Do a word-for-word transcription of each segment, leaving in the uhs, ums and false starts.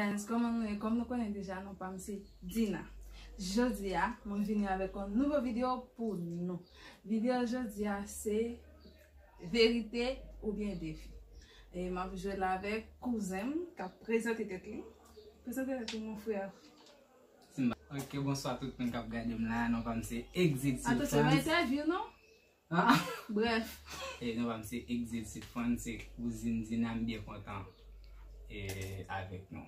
Guys, kòman nou ye? Kòm nou konnen deja, non pa m se Dina. Jodi a, mwen vini avèk yon nouvo videyo pou nou. Videyo jodi a se verite oubyen defi. E m ap jwe l avèk kouzen m k ap prezante tèt li. Prezante tèt li, mon frè. Simba. Ok, bonswa tout moun k ap gade m la. Non pa m se Exit Atann, se yon entèvyou, non? Ah. Bref. E non pa m se Exit Sitfon, se kouzin Dina, m byen kontan e avèk nou.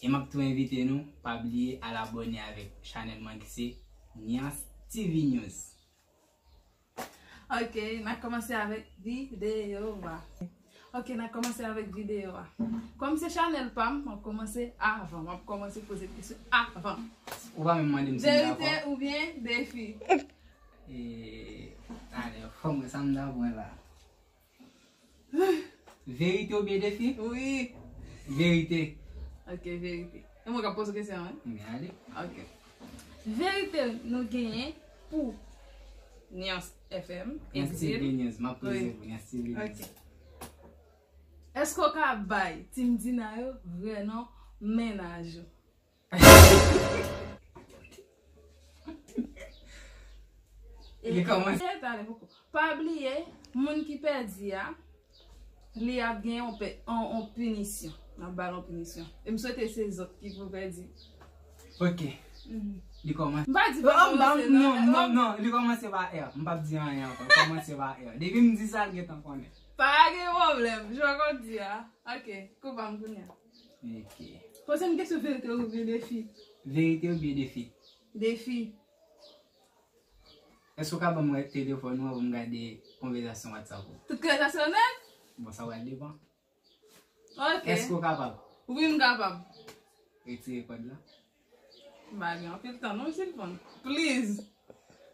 E m ap tou envite nou, pa bliye al abòne avèk chanèl mwen ki se Nyans T V News. Ok, n a kòmanse avèk videyo a. Ok, n a kòmanse avèk videyo a. Kòm se chanèl pa m, m ap kòmanse avan. M ap kòmanse poze kesyon avan. Ou pa menm mande m si m dakò. Verite oubyen defi? E, talè, fò m wè sa m ta pran la. Verite oubyen defi? Wi. Verite. Ok, verite. E mwen k ap poze kesyon an, wi? Men ale. Ok. Verite nou genyen pou Nyans F M, Nyans Exil. T V News, m ap poze Wi. Pou Nyans T V News. Ok. Èske w ka bay Team Dina yo vrè non mennaj ou? Li kòmanse. E, talè poko. Pa bliye, moun ki pèdi a, li ap gen yon pe-, yon, yon pinisyon. N ap ba l yon pinisyon. E m swete se zòt ki pou pèdi. Ok. Mhm. Li kòmanse. M pa di pa kòmanse, non, non, non, non, li kòmanse pa R. M p ap di anyen ankò. Li kòmanse pa R. Depi m di sa, l gentan konnen. Pa gen pwoblèm. Jan w di a. Ok. Kou pa m kounye a. Ok. Poze m kesyon verite oubyen defi? Verite oubyen defi? Defi. Èske w ka ban mwen telefòn ou anvan m gade konvèsasyon WhatsApp ou? Tout konvèsasyon nèt? Bon, sa pral depann. Ok. Èske w kapab? Wi, m kapab. Retire kòd la. M pa gen anpil tan non, Sitfon. Please.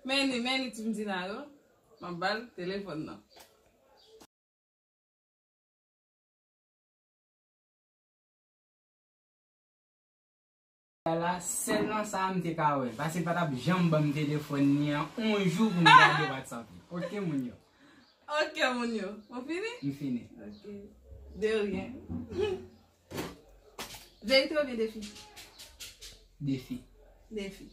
Men li, men li, Team Dina yo. M ap ba l telefòn nan. La, sèl nan sa a m te ka wè l, paske l pa t ap janm ban m telefòn li an yon jou pou m gade WhatsApp li. Ok, moun yo. Ok, moun yo. Ou fini? M fini. Ok. De rien. Verite oubyen defi? Defi. Defi.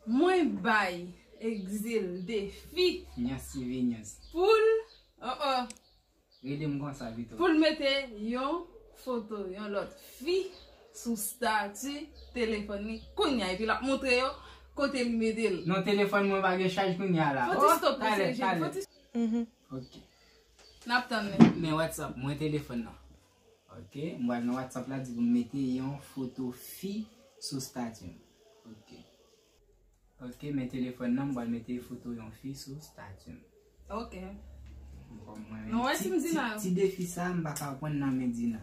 Mwen bay Exil defi. Nyans T V News. Pou l, oh, oh. Rele m konsa pito. Pou l mete yon foto, yon lòt fi sou stati telefòn li kounye a, epi l ap montre yo kote li mete l. Non, telefòn mwen pa gen chaj kounye a la. Fò ti stop, mesye Jim, fò ti. Mhm. Ok. N ap tann li. Men WhatsApp mwen, telefòn nan. Ok, m pral nan WhatsApp la, di pou m mete yon foto fi sou stati m. Ok. Ok, men telefòn nan, m pral mete foto yon fi sou stati m. Ok. Bon, mwen menm, ti, ti, ti defi sa, m pa ka pran nan men Dina.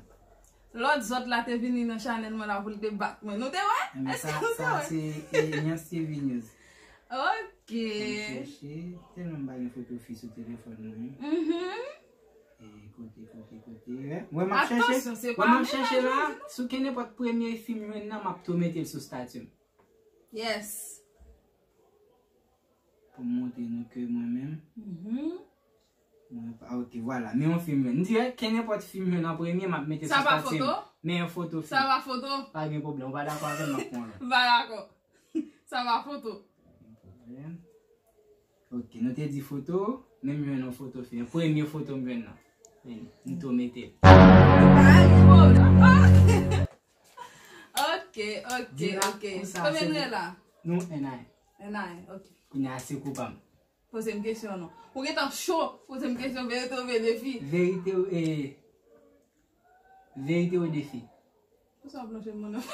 Lòt zòt la te vini nan chanèl mwen la pou l te bat mwen. Nou te wè? Èske nou te wè? Sa, se, e, Nyans T V News. Ok. Mwen chèche, tèlman m pa gen foto fi sou telefòn mwen. Mhm. E, kote, kote, kote, wè. Wè, m ap chèche. Atansyon, se pa menaj ou. Wè, m ap chèche la. Sou kenenpòt premye fi m jwenn nan, m ap tou mete l sou stati m. Yes. Pou m montre nou ke mwen menm. Mhm. Mwen pa, ok, vwala. Men yon fi m jwenn. M di, kenenpòt fi m jwenn an premye, m ap mete sou stati m. Sa pa foto? Men yon foto fi. Sa pa foto? Pa gen pwoblèm. Ou pa dakò avè m, m ap pran lòt. M pa dakò. Sa pa foto. Pa gen pwoblèm. Ok, nou te di foto, men m jwenn yon foto fi. Premye foto m jwenn nan. Vini, m tou mete l. Pa gen pwoblèm. Ok, ok, ok. Konbyen nou ye la? Nou, en a en. En a en, ok. Kounye a se kou pa m. Poze m kesyon non. Ou gentan cho, poze m kesyon, verite oubyen defi? Verite ou, e, verite ou defi? Pou sa w ap lonje moun nan?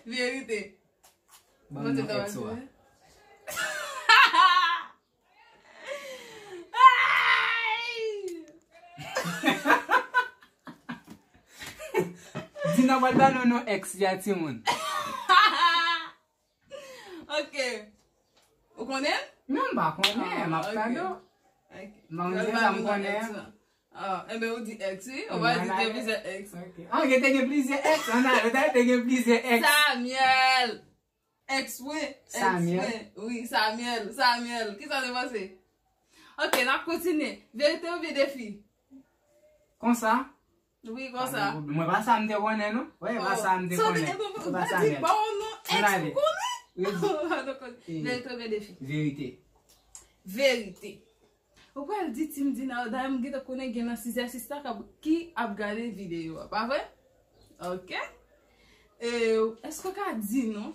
Verite. Ban m non ex ou a. Dina pral ba nou non ex li a, timoun. Ok. Ou konnen l? Non, m pa konnen, m ap tande w. Ok. Mwen menm se sa m konnen. Ah, enben, ou di ex, wi. Ou pa di te plizyè ex. Ok. Ah, gen te gen plizyè ex. Ann ale, te gen plizyè ex. Samuel. Ex, wi. Ex, Samuel. Wi, wi, Samuel. Samuel. Kisa w te panse? Ok, n ap kontinye. Verite oubyen defi? Konsa? Wi, konsa. Mwen pa sa m te konnen, non. Wi, pa sa m te konnen. Sa w te, ou pa di ba w non, èks ou konnen? Ou pa t konnen. Verite oubyen defi? Verite. Verite. Ou pral di Team Dina, dayè m gentan konnen gen nan Sizè Sista k ap, ki ap gade videyo a, pa vre? Ok. E, èske w ka di nou,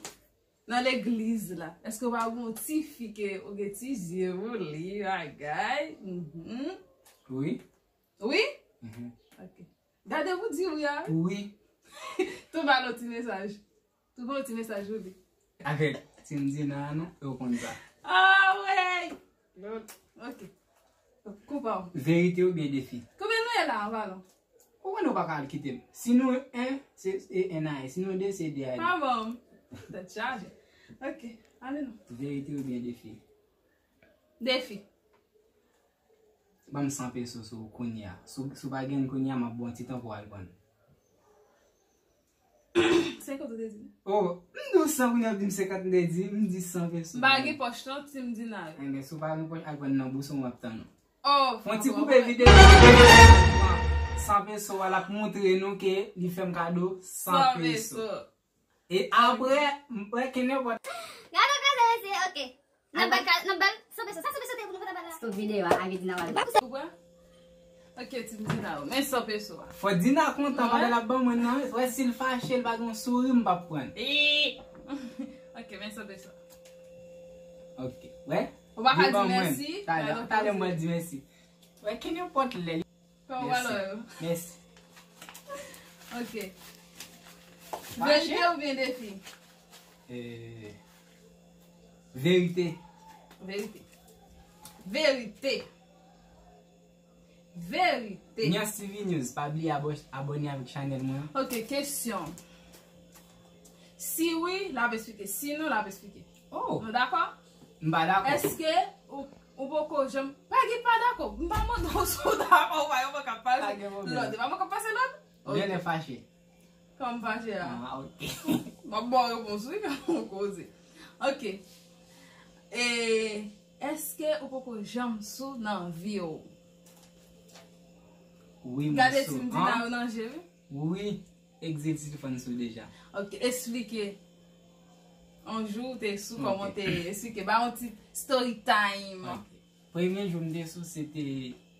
nan legliz la, èske w pa gen yon ti fi ke ou gen ti zye pou li, bagay? Mhm. Wi. Wi? Mhm. Ok. Gade pou di wi a. Wi. Tou ba l yon ti mesaj. Tou ba l yon ti mesaj pou li. Avèk Team Dina a non, e w konn sa. Ah, wey! Ok. Koupa w. Verite oubyen defi? Konbyen nou ye la, an palan? Ou konnen w pa ka al kite m. Si nou en, se, se en a en. Si nou de, se de a de. Pa bon. Tèt chaje. Ok, ale non. Verite oubyen defi? Defi. Ban m san peso sou kounye a. Si w, si w pa gen kounye a, m ap ba w yon ti tan pou w al pran. Senkant ou te di. Oh, m di w san kounye a, w di m senkant m te di, m di san peso. M pa gen pòch non, Team Dina. Enben, si w pa gen pòch, al pran nan bous ou m ap tann ou. Oh, fon ti koupe videyo. San peso a, l ap montre nou ke li fè m kado san peso. E apre, m wè ke nenpòt. Gade koze mesye, ok. Nan bal, nan bal, san peso. Sa san peso te pou nou kontan bal la. Stop videyo a, al vin di nan bal la. Ou kwè? Ok, Team Dina, men san peso a. Fò Dina kontan, pandan l ap ban mwen nan, wè si l fache, l pa gen yon souri, m p ap pran. Ok, men san peso. Ok, wè. Ou pa ka di mèsi. Talè, talè mwen di mèsi. Wè, ke nenpòt lè. Kòman w pale yo? Mèsi. Ok. Verite oubyen defi? Eh, verite. Verite. Verite. Verite. Nyans T V News, pa bliye abo-, abòne avèk chanèl mwen an. Ok, kesyon. Si wi, l ap esplike. Si non, l ap esplike. Oh. Nou dakò? M pa dakò. Èske ou, ou poko janm, pa gen pa dakò. M pa mande w si w dakò ou pa, yo pa ka pase lòd. E pa mwen k ap pase lòd? Genlè fache. Kòm fache a. Ah, ok. M ap ba w repons, wi, kòm koze. Ok. E, èske ou poko janm sou nan vi w? Wi, mwen sou. Gade Team Dina yo nan je, wi. Wi. Egzil si te fann sou deja. Ok, esplike. On jou ou te sou, kòman w te esplike? Ba yon ti story time. Ok. Premye jou m te sou, se te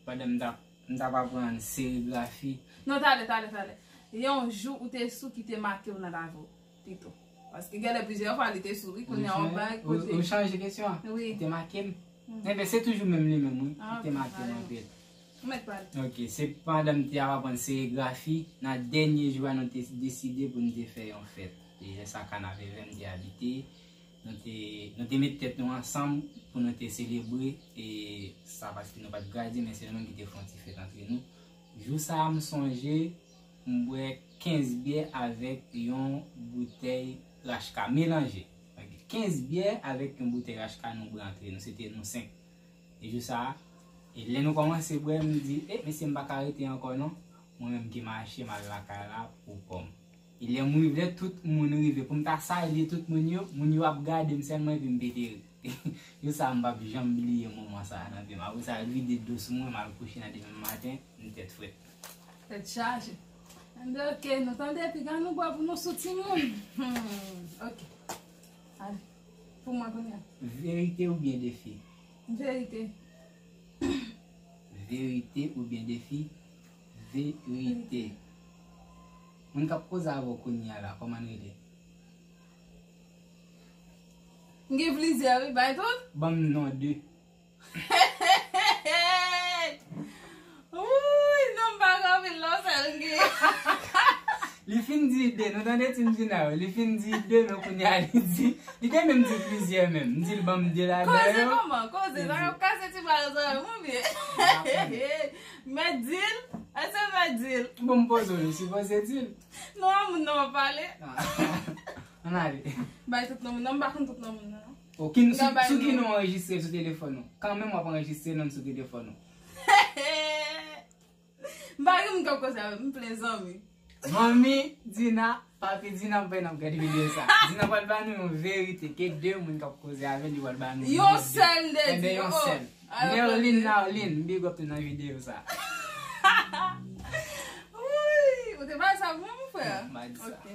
pandan m t ap, m t ap aprann serigrafi. Non, talè, talè, talè. Yon jou ou te sou ki te make w nan lavi w, pito. Paske genlè plizyè fwa li te sou, wi, kounye a yon bagay kote. Ou chanje kesyon an? Wi. Ki te make m? Enben, se toujou menm li menm, wi, ki te make m anpil. Ou mèt pale. Ok, se pandan m te ap aprann serigrafi, nan dènye jou a, nou te deside pou n te fè yon fèt. E lè sa Kanapevè m te abite, nou te, nou te met tèt nou ansanm pou nou te selebre, e sa paske nou pa t gradye, men se nou menm ki te fè yon ti fèt antre nou. Jou sa a, m sonje, m bwè kenz byè avèk yon boutèy Rachka melanje. Ok, kenz byè avèk yon boutèy Rachka nou bwè antre nou, se te nou senk. E jou sa a, e lè nou kòmanse bwè, m di, e, mesye, m pa ka rete ankò non. Mwen menm ki mache, m al lakay la pou kò m. E lè m rive, lè tout moun rive, pou m ta salye tout moun yo, moun yo ap gade m sèlman epi m pete ri. Jou sa a, m p ap janm bliye moman sa a nan vi m. Apre sa, l vide do sou mwen, m al kouche nan demen maten, m tèt frèt. Tèt chaje. Anben, ok, nou tande, piga nou bwè pou nou sou timoun. Hmm, ok. Ale, pou mwen kounye a. Verite oubyen defi? Verite. Verite oubyen defi? Verite. Moun k ap koze avè w kounye a la, kòman n rele? M gen plizyè, wi, bay tout. Ban m non de. Wouy, non, m pa gen anpil non, sèl m gen. Li fin di de, nou tande Team Dina yo. Li fin di de, men kounye a li di, li te menm di plizyè menm. M di l ban m de ladan yo. Koze kòman? Koze, sa k ap kase ti bal zòrèy mwen byen. Mèt di l, èske mèt di l? Bon, m poze w, li sipoze di l. Non, moun nan w ap pale. Ann ale. Bay tout non moun nan, m pa konn tout non moun nan. Ok, sou, sou ki non w anrejistre sou telefòn ou? Kanmenm w ap anrejistre non sou telefòn ou. M pa gen moun k ap koze avè m, m plen zanmi. Manmi Dina, papi Dina, m pa nan gade videyo sa. Dina pral ba nou yon verite, ke de moun k ap koze avè l, li pral ba nou yon verite. Yon sèl, m te di, yon sèl. Nerline Narline, big up tou nan videyo sa. Bon, mon frè. M pa di sa. Ok.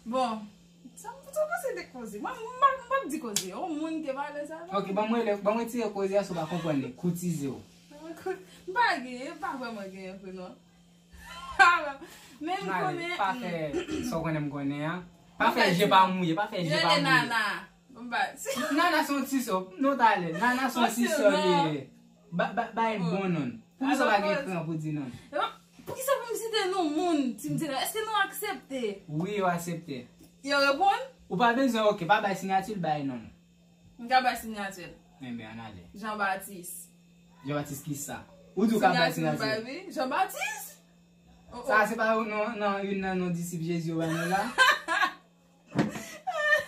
Bon, sa m sa w panse de koze? Mwen, m pa m p ap di koze. Yon moun ke valè sa. Ok, ban mwen le, ban mwen tire koze a si w pa konprann li. Koutize w. M pa gen, m pa vrèman gen vre non. Men m Ale, konnen. pa fè sa w konnen m konnen an. Pa Pa fè fè je di- pa mouye, pa fè je pa Rele mouye. Nana. M pa. Nana se yon ti sò. Non, talè. Nana se yon ti Pase sò non. Li ye. Ba- ba- Ba l bon non. Pou sa pa gen kran pou di non. Poukisa pou m site non moun si m di la? Èske nou aksepte? Wi, yo aksepte. Yo reponn? Ou pa bezwen, ok, pa bay siyati l, bay non. M ka bay siyati l. Enben, ann ale. Jean Baptiste. Jean Baptiste ki sa? Ou di w ka bay Siyati m siyati. Bay, wi. Jean Baptiste? Oh, oh. Sa se pa yon non, non, youn nan non disip Jezi yo ba nou la?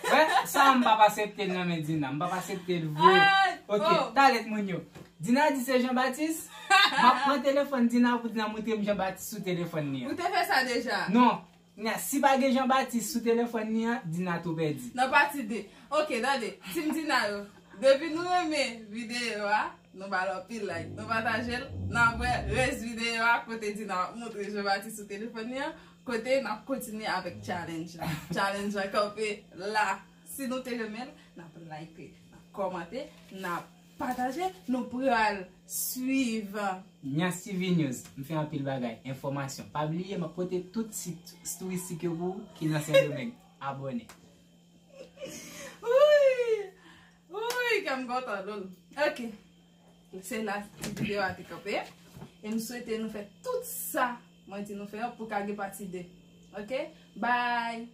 Wè, sa m p ap aksepte l nan men Dina. M p ap aksepte l vre. Ay, Ok, oh. Talèt moun yo. Dina di se Jean Baptiste. M ap pran telefòn Dina pou Dina montre m Jean Baptiste sou telefòn li Ou an. te fè sa deja? Non. Nya, si pa gen Jean Baptiste sou telefòn li an, Dina tou pèdi. Nan pati de. Ok, tande. Team Dina yo. Depi nou renmen videyo a, nou ba l anpil like. Nou pataje l. N ap wè rès videyo a kote Dina ap montre Jean Baptiste sou telefòn li an. Kote n ap kontinye avèk challenge la. Challenge la kanpe la. Si nou te renmen l, n ap like, n ap kòmante, n ap pataje, nou pral swiv. Nyas T V News, m fè anpil bagay, enfòmasyon. Pa bliye, m ap pote tout sit touristik yo pou ou ki nan Sendomeng. Abòne. Wi! Wi, kè m kontan, lol. Ok. Se la videyo a te kanpe. E m swete nou fè tout sa mwen di nou fè yo pou ka gen pati de. Ok? Bye!